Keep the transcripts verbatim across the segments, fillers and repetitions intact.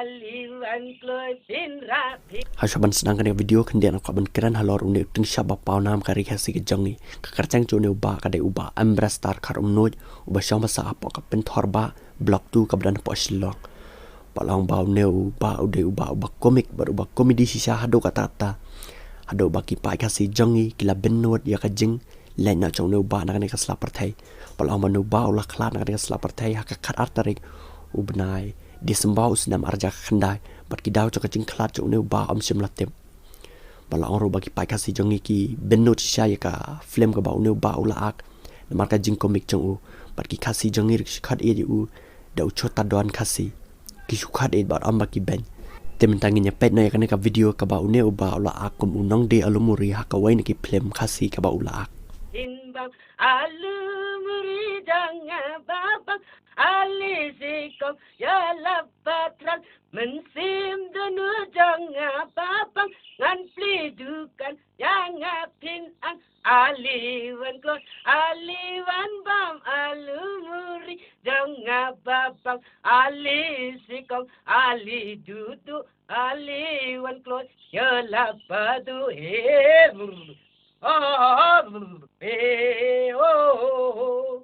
Ha shuwa ban sdang kane ka video khyndiat nga kwah ban kren halor une u tyngshop ba pawnam ka ri Khasi ka jong ngi. Ka kyrteng jong une u bah ka dei u bah Ambrastar Kharumnuid, uba shong basa hapoh ka Pynthor Bah, Block two, kaba don hapoh Shillong. Ba long ba une u bah u dei u bah uba komik bad uba komedi shisha haduh katta katta. Haduh ba ki paid Khasi jong ngi ki la bynnud ïa ka jing leit noh jong une u bah na kane ka sla pyrthei. Ba long ba une u bah u la khlad na kane ka sla pyrthei ha ka khatar tarik u bnai December u snem arhajar khyndai, bad ki daw jong ka jingkhlad jong une u bah ym shym la tip. Ba long ruh ba ki paid Khasi jong ngi ki bynnud shisha ïa ka film kaba une u bah u la ak namar ka jingkomik jong u. Bad ki Khasi jong ngi ruh ki shu khot ïa u da u Chota Don Khasi. Ki shu khot ïa bad ym ba ki beiñ. Te mynta ngin ïa peit noh ïa kane ka video kaba une u bah u la ak kum u nongdie alu muri ha kawei na ki film Khasi kaba u la ak. Tin bang alu muri jong nga ba bang, ali sikong ïa la patron, mynsiem dunu jong nga ba bang, ngan plie dukan ïa nga phin ang. Ali wan kloi, ali wan bam alu muri jong nga ba bang, ali sikong, ali dudu, ali wan kloi ïa la padu, he, brr. Oh, oh, oh, brr. He, oh, oh, oh.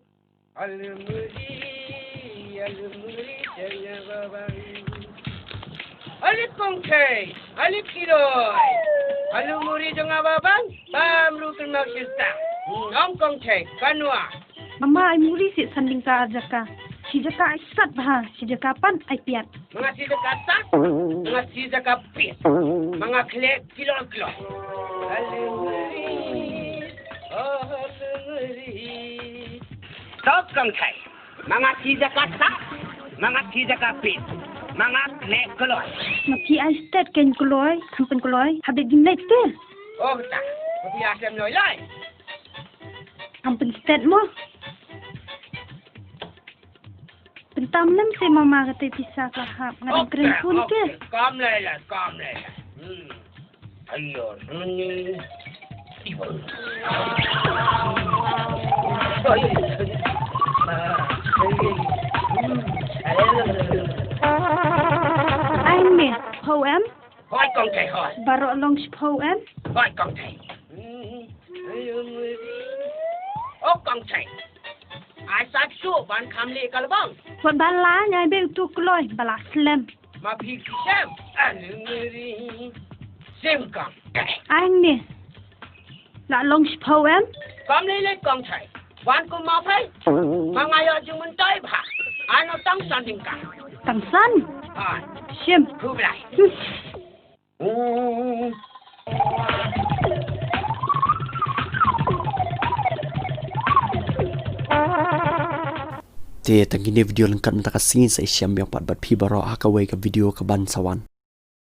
Alu muri, alu muri jong nga ba bang. Ali kongthei, ali kiloi. Alu muri jong nga ba bang, bam ruh kynmaw shirta. Ngam kongthei, kanwa. Mama ai muri shi san tyngka ar jaka. Shi jaka ai sat bha, shi jaka pat ai piat. Ma nga shi jaka sat, ma nga shi jaka piat. Ma nga khleh kiloi kiloi. Alu muri, oh, alu muri. Tok kongthei. Ma nga shi jaka sat, ma nga shi jaka piat, ma nga khleh kiloi. Ma phi ai stet kein kloi, kham pynkloi, habit jinglet te. Oh, ta, ma phi ai stet loi loi. Kham pynstet mo. Pyntam lem te mama kata pisa ka hap, nga dang kren phone te. Kam lei lei, kam lei lei. Hmm. Ayo, ni. Ai me, pho em? Hoi kongthei hoi. Baroh long shiphew em? Hoi kongthei. Ayo, ni. Oh kongthei. Ai sat shu ban kham leh ka lbang. Wat ba la ngai be utu kloi ba la slem. Ma phi ki sem. Alu muri. Sem kam. Ai ne. La long shiphew em? Kam lei lei kongthei. Wan kum ma phai. Ma nga ïoh jingmyntoi bha. Ano tang san tyngka. Tang san? Ai. Shim. Khublei. Hmm. Te tang kine video lyngkot mynta ka sngi, sa ïashem biang pat bad phi baroh ha kawei ka video kaban sa wan.